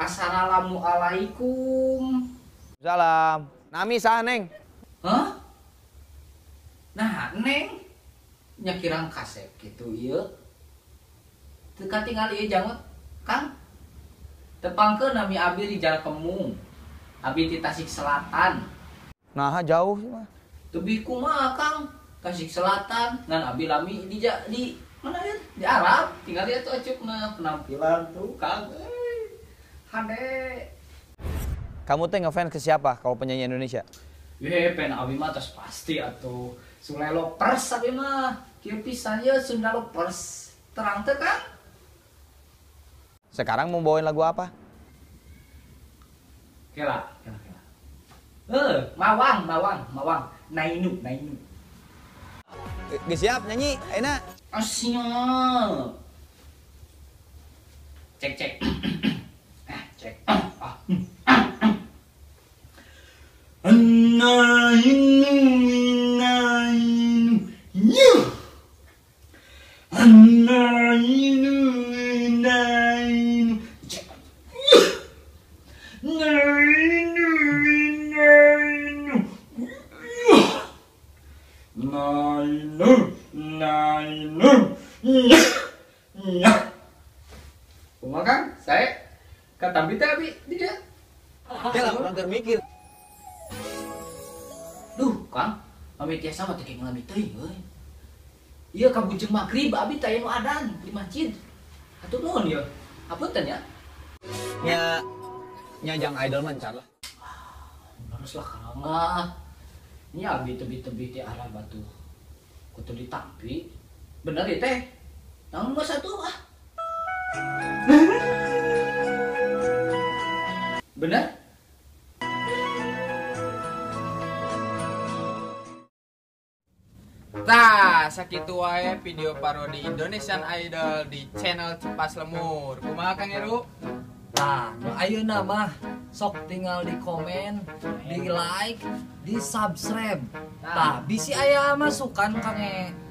Assalamualaikum. Salam. Nami saha Neng? Hah? Nah, Neng nya kirang kasep kitu ieu. Teu katingali ieu jangut, Kang. Tepangkeun nami abi Rijal Kemung. Abi ti Tasik Selatan. Nah, jauh sih mah. Tebih kumaha, Kang? Tasik Selatan ngan abi lami di mana ya? Di Arab. Tinggal dia tuh acukna penampilan tuh, Kang. Hade. Kamu teh ngefans ke siapa kalau penyanyi Indonesia? Weh, pen abi mah tos pasti atuh. Sule Lovers abi mah. Kieu pisan ye Sunda Lovers. Terang teu, Kang? Sekarang mau bawain lagu apa? Kela, kela, kela. Mawang, mawang, mawang. Nainu, nainu. Geus siap nyanyi, ayeuna. Oh, siap. Cek, cek. Cek. Ah. Nainu, nainu, yu. Nainu, nainu, cek. Nainu, nainu, yu. Nainu, nainu, yu. Ya. Kumaha Kang? Saya katampi teh abi di dieu. Teh lah urang keur mikir. Duh, Kang, abi tiasa mah teu kenging lami teuing euy. Ieu kabujeng magrib abi teh aya nu adan di masjid. Hatur nuhun ieu. Hapunten ya. Nya nya jang idol mah encan lah. Terus lah Kang ah. Nya abi tebih-tebih ti arah batu. Kudu ditampi. Bener ieu teh. Naon geus atuh ah. Bener? Tah, sakitu wae video parodi Indonesian Idol di channel Cepas Lemur. Kumaha Kang Heru? Tah, nu ayeuna mah sok tinggal di komen, di like, di subscribe. Tah, bisi aya masukan kang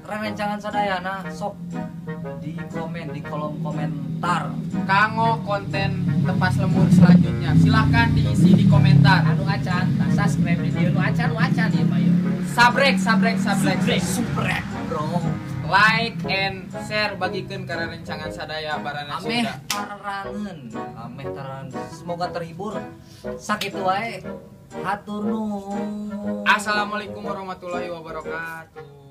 rerencangan sadayana sok di komen di kolom komentar. Kanggo konten Tepas Lemur selanjutnya silahkan diisi di komentar. Anu acan, tah subscribe di dieu nu acan nu acan ieu mah ieu. Sabrek, sabrek, sabrek, subrek, bro. Like and share bagikeun ka rerencangan sadaya barana Ameh Sunda. Tarangeun, ameh tarangeun. Semoga terhibur. Sakitu wae. Hatur nuhun. Assalamualaikum warahmatullahi wabarakatuh.